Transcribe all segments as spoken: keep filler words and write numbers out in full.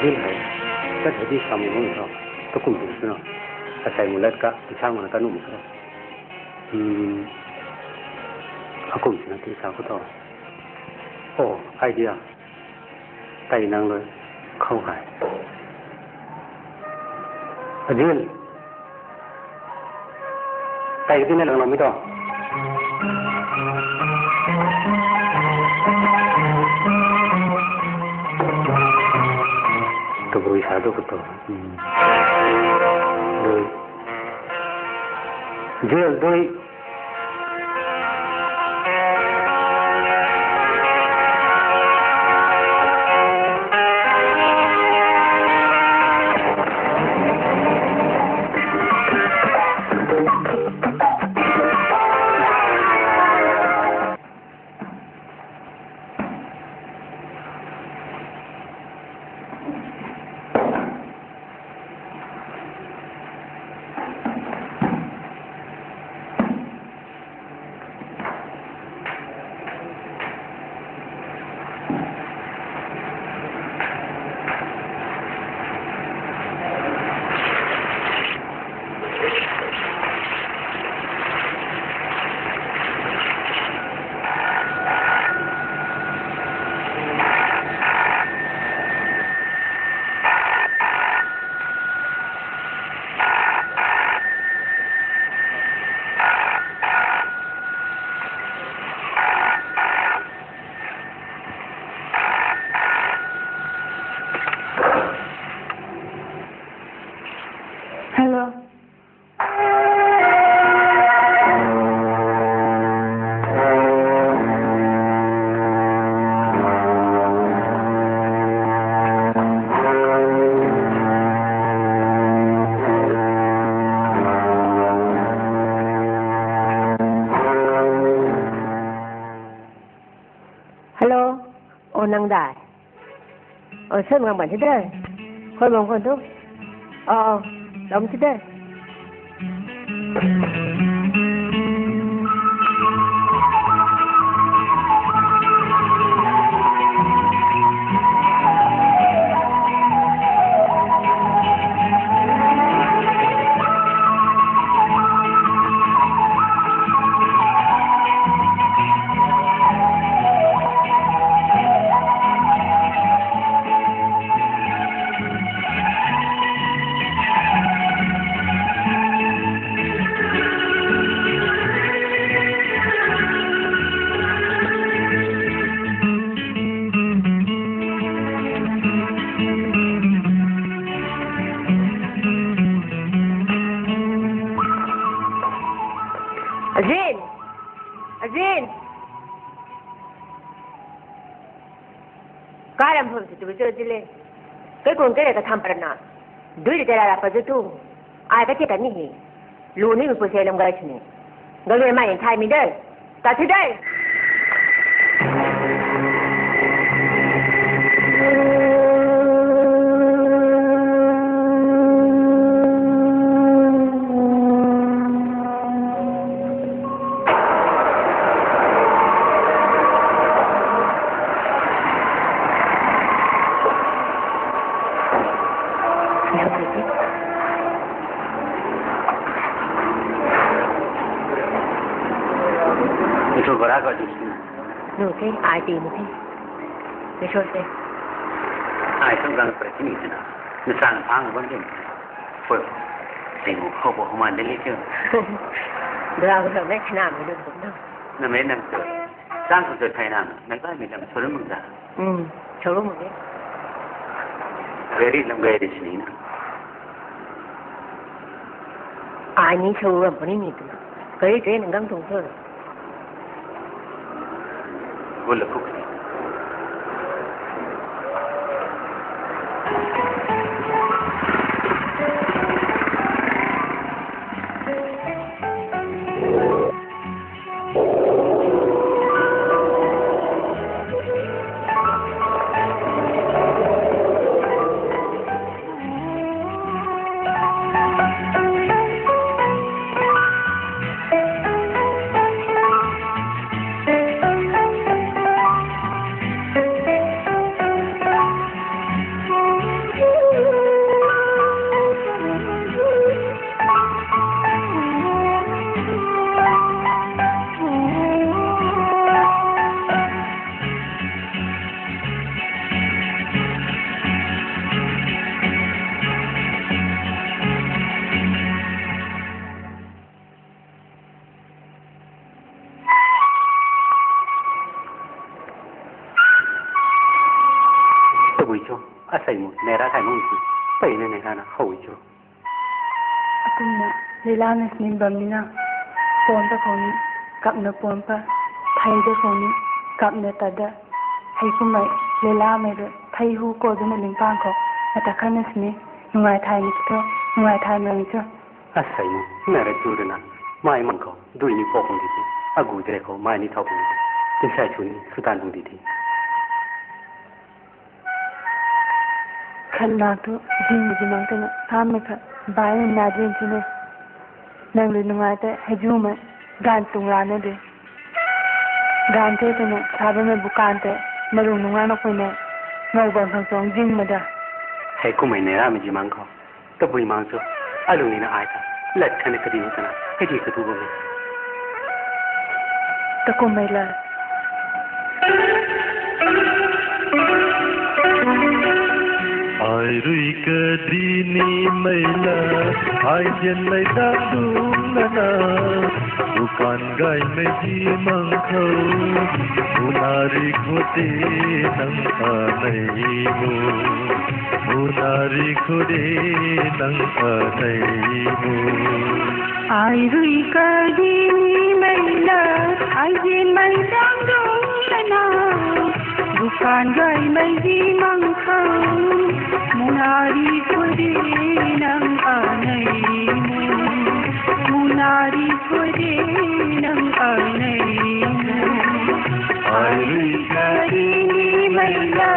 Din hei, tat hei di sam ni bam tho, tu kum tu suna, asei mulat ka, tisang mana ka num tho. Hmm, akum suna tisang ko tho. Oh, idea. Tei nang lui khou hei. Ajin. Tei ka tina lang lou mi tho. Tabui sa tu ko tho. Hmm. Dui. Jil dui. Hello. Hello. Oh, nang dai. Oh, soi mak bam ti de. Khou bam khou tu. Oh, oh. Lam ti de. Azin! Azin! Karam phum si tu cho dile. Kai kung kere ka tham parana. Dui de tera pa ju tu. Ai ka che ka ni hi. Lu ni mi pu se lam gai chini. Gai le mai thai mi de. Ta thi de. Ito bara ko disi. Nu the, ai ti mu the. Ni so the. Ai so gang prati ni na. Ni sang phang bam din. Pui, tei hu khou bo human de li kyo. Dura ko so me chana mi dun kum na. Na me nang so. Sang ko so thai na. Nang tai mi lam so rum da. Hmm, so rum de. Very lam very sini na. Ai ni so rum puni ni tu. Very train gang tung so. Gula kuk. Ui cho, asei mu, nai ra thai mu si, pei na nai ra na, how cho. Akumna, leila na sini bam ni na, pon ta khou ni, kap na pon pa, thai ta khou ni, kap na ta da. Hei kumei, leila mei da, thai hu ko da na ling pang khou, na ta khan na sini, nungai thai ni cho, nungai thai mei cho. Asei mu, na ra chu da na, mai mang khou, dui ni pok kung di ti, agu dire khou, mai ni thau kung di ti, tin sai chu ni, sutan kung di ti. Khat na tu, jing ji mang tena, sam mei khat, bai na na jing ti ne. Nang rui nungai tei, hei ju mei, gan tung ra na de. Gan tei tena, sa bam mei bukan tei, na rui nungai mak pui ne, ngau bam khang tuang jing ma da. Hei kumei nai ra mei ji mang khou. Tabui mang cho, alung ni na ai ta, lat khan na kadi na tana, kadi katu bam e. Takum mei la. Ai rui kadi ni mei la, ai hian mei dang dung la na, dukan gay mei ji mang khou, bu na ri khou ti nang a nei mu. Unari khou de nang a nei mu. Ai rui kadi ni mei la, ai zin mei dang dung la na. Dukan gay mei di mang khou. Unari khou de nang a nei mu. Unari khou de nang a nei mu. Ai rui kadi ni mei la.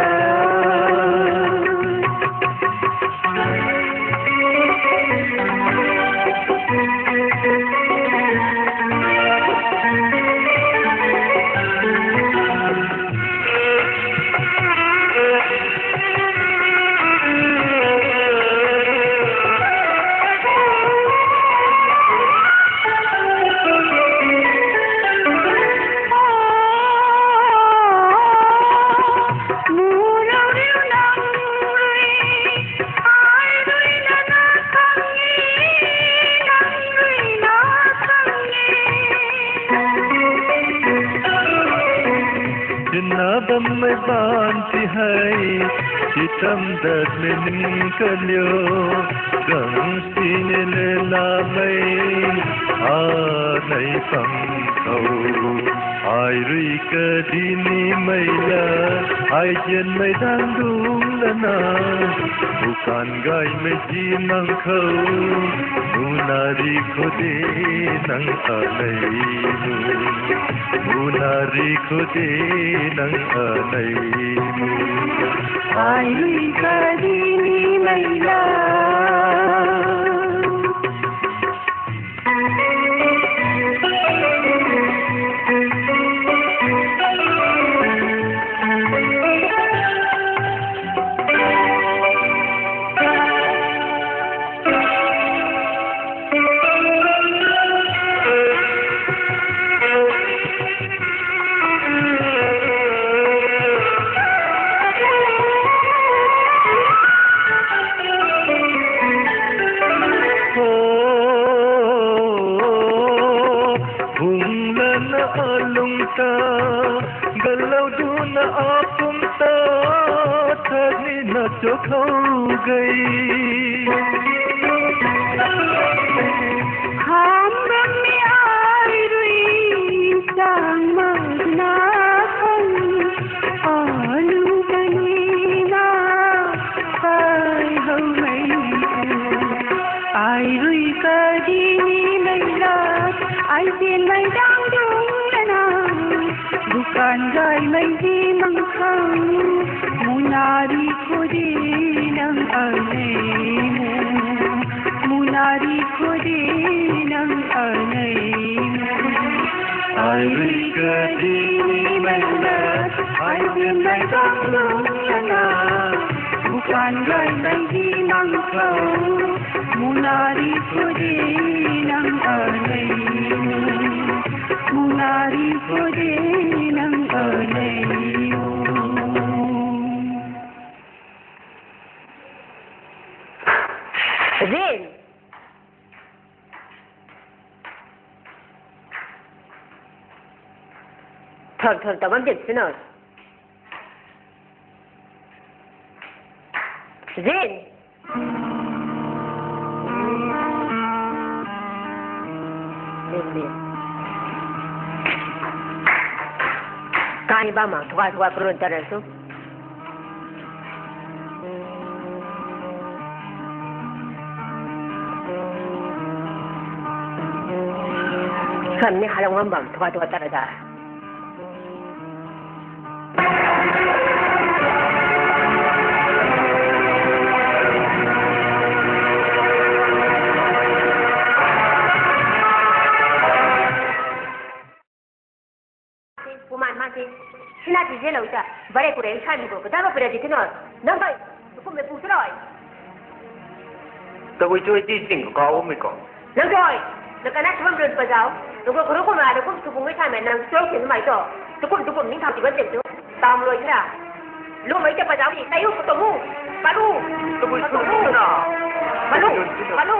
Tina bammei baan ti hei, ti tam dat mei ning kaliu, gang sini le lamei, a nei pang khou. Ai rui kadi ni mei la, ai hian mei dang dung la na, bu kan gay mei ji mang khou, bu na ri khou de nang a nei mu, bu na ri khou de nang a nei mu. Ai rui kadi ni mei la. Bung lana alung ta, galau duna apum ta, thani na cho khou gei. Ham bam mi ai rui sang ma na khang, alu bani na kai hou mei. Ai rui kadi ni mei la, ai zin mei dang dung la na. Dukan gay mei di mang khang, munari khou de nang a nei mu. Munari khou de nang a nei mu. Ai rui kadi ni mei la, ai zin mei dang dung la na. Dukan gay mei di mang khang, munari khou de nang a nei mu. Munari khou de nang a nei mu. Zin! Thon thon ta bam dit sina. Zin! Zin, zin. Kani bam ma, thuka, thuka, purun tara su. Sam ni halang ngam bam, thuka, thuka, tara da. Puman man ti, sina ti je lou ta, bare kure sa ni ko, kada ba pura di kino, nang bai, kum me pu sroi. Tabui chu ti jing ko, kau mi ko. Nang doi, nang kana chumam run pazau. Nang ko kuru ko ma, nang kum tu bung mai tha mai, nang chou kin mai to. Tu kum, tu kum ning thau ti ban tem tu. Tam loi na. Lu mai te pazau ni, tayu ko to mu. Palu. Tu bui tu na. Palu, palu.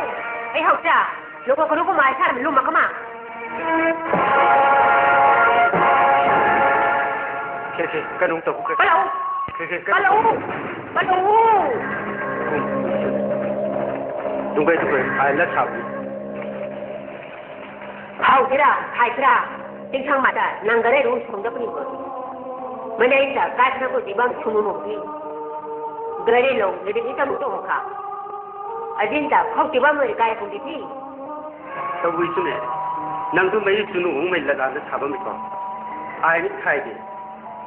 Ei hau cha. Nang ko kuru ko mai tha, lu ma kama. Khe, khe, kanung ta bu khe. Palu. Khe, khe, khe. Palu. Palu. Tung kai, tung kai, ai la sa bu. Hau kira, hai kira, ting thang ma ta, nang gare ru sung da puni ko. Mana in ta, kai khana ko di bam sung mo di. Gare lo, le di tam to kha. Azin ta, khou ti bam mo kai kung di ti. Tabui sune, nang tu mei chunu hung mei lada na sa bam ko. Ai ni khai di.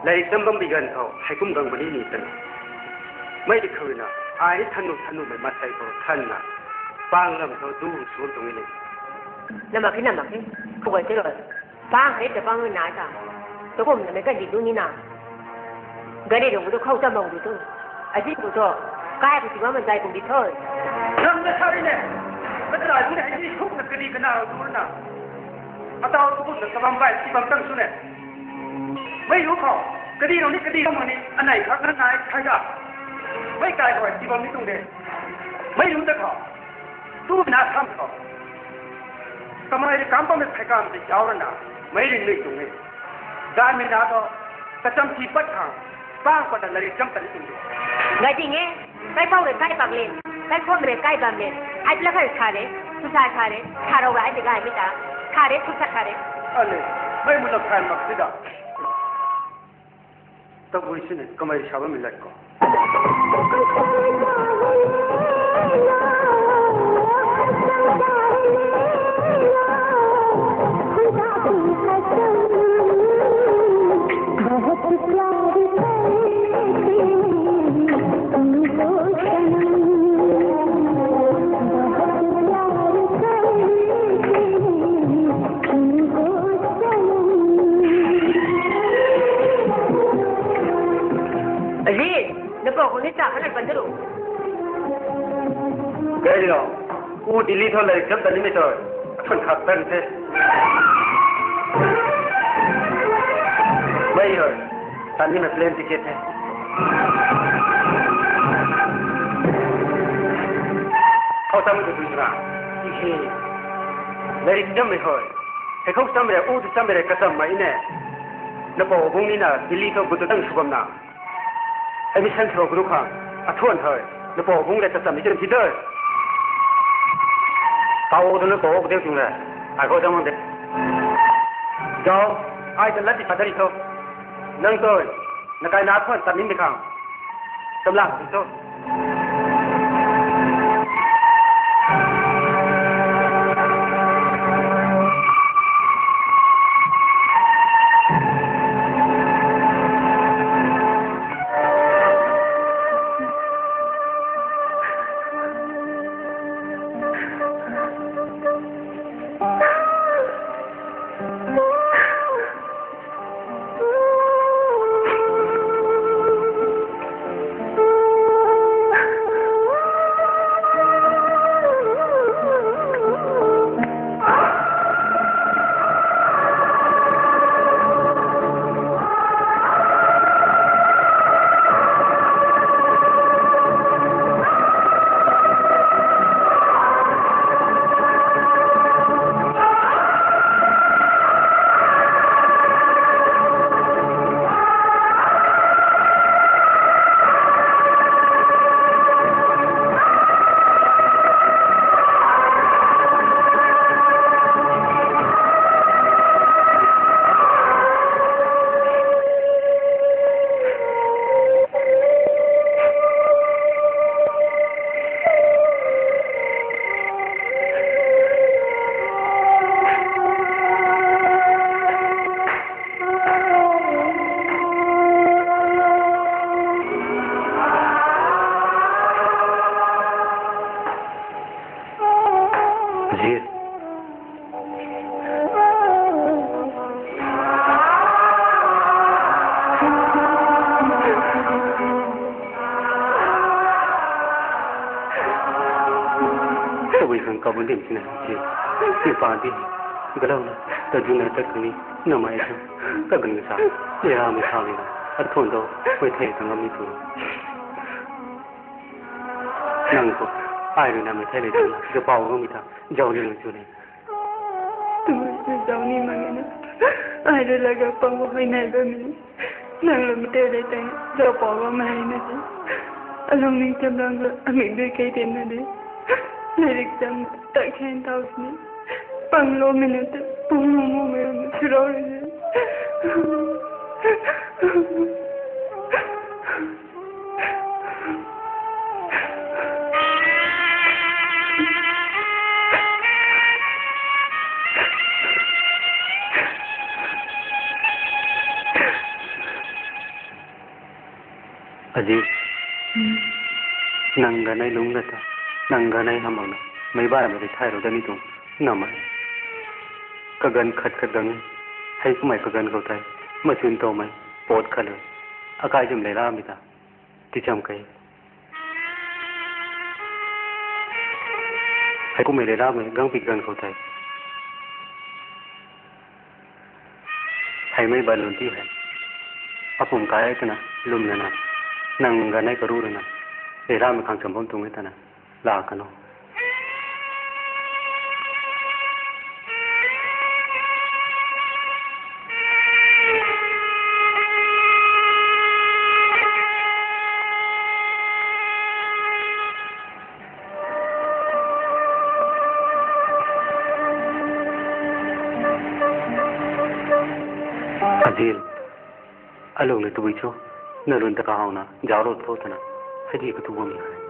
Lairik tam bam bi ganv khou, hei kum gang bani ni tan. Mei di khou na, ai ni thanu thanu mei masai khou than na, pang lam khou du suan tuang ni. Namak khe, namak khe, khou gai te ro. Pang khe te pang na ta. Tu kum na mei kan di du ni na. Gari rung du khou ta bang du tu. Azin bu to, kai bu ti bam man zai kum di thoi. Nang na sa ri ne. Ka ta rai bu ne, hei ni khou na kadi kana du na. Atau tu kum na kabam bai ti bam tang su ne. Mei ru khou, kadi rou ni kadi rou ni, anei khak na nai thai ga. Mei kai khou ti bam ni tuang de. Mei ru ta khou, tu na tham khou. Kamei ri kam pam mei phai kam te zauc rana, mei ri nui tuang e. Dai mei na to, kacham ti pat khang, pang pat na lari cham pat ni tuang de. Ngai ding e. Kai pau rui kai bak lin, kai phuam rui kai bam lin, ai pla kha sa re, su sa sa re, sa rau ra ai de gai mi ta, sa re, su sa sa re. Ane, mei mun na phan mak si da. Tabui sini, kamei sa bam mi lat ko. Azin, na pou khou ni cha kha na pan ta ru. Kei lo, u Delhi thu lairik cham ta nimei tho, athun khat tan the. Mei hoi, tan nimei plane ticket the. Khou cham tu tui ra, ti he. Lairik chammei hoi, hei khou cham re, u tu cham re, kacham mei ne. Na pou bung ni na, Delhi thu gut tu tang sw bam na. Admission throw kru khang, athuan thoi, na pou bung le kacham ni kan ti doi. Tau tu na pou de tung le, ai khou cham de. Zau, ai ta lat ti pha dari tho. Nang toi, na kai na thuan tat nin di khang. Kamlang di tho. Dim sina ti, ti pa di, galau na, ta duna ta kani, na mai tu, ta gan sa, ya mi sa mi na, a thon do, wei the ta ngam mi tu. Nang ko, ai rui na mai the le tu, ga pau ngam mi ta, jau ni nang chu le. Tu, jau ni ma mi na, ai rui la ga pang ko hoi nai ba mi. Nang lou mi tei lei tang, zau pau bam hei na di. Alung ning cham lang lou, amik dui kei tin na di. Lairik cham, tak khen tau sini. Pang lou mi na di, pung lou mo mi na di, sirou ri di. Aziz, nang ganei lungc na ta, nang ganei hamang na, meic baihmei rui thay rou dat ni tuang, na mei. Kaganv khat khat gang e, hei kummei kaganv khou tei, machun towmei, pot khat le, akai zam lei la mi ta, ti cham kei. Hei kummei lei lamei gangpi ganv khou tei, hei mei balun ti hei, apum kai e twna, lwm lana, nang ganei karu lana, lei lamei khang cham bam tuang e twna, la kano. Adil, alung le tabui cho, na run ta kahawna, zauc ro tho twna, hei di katu bam e.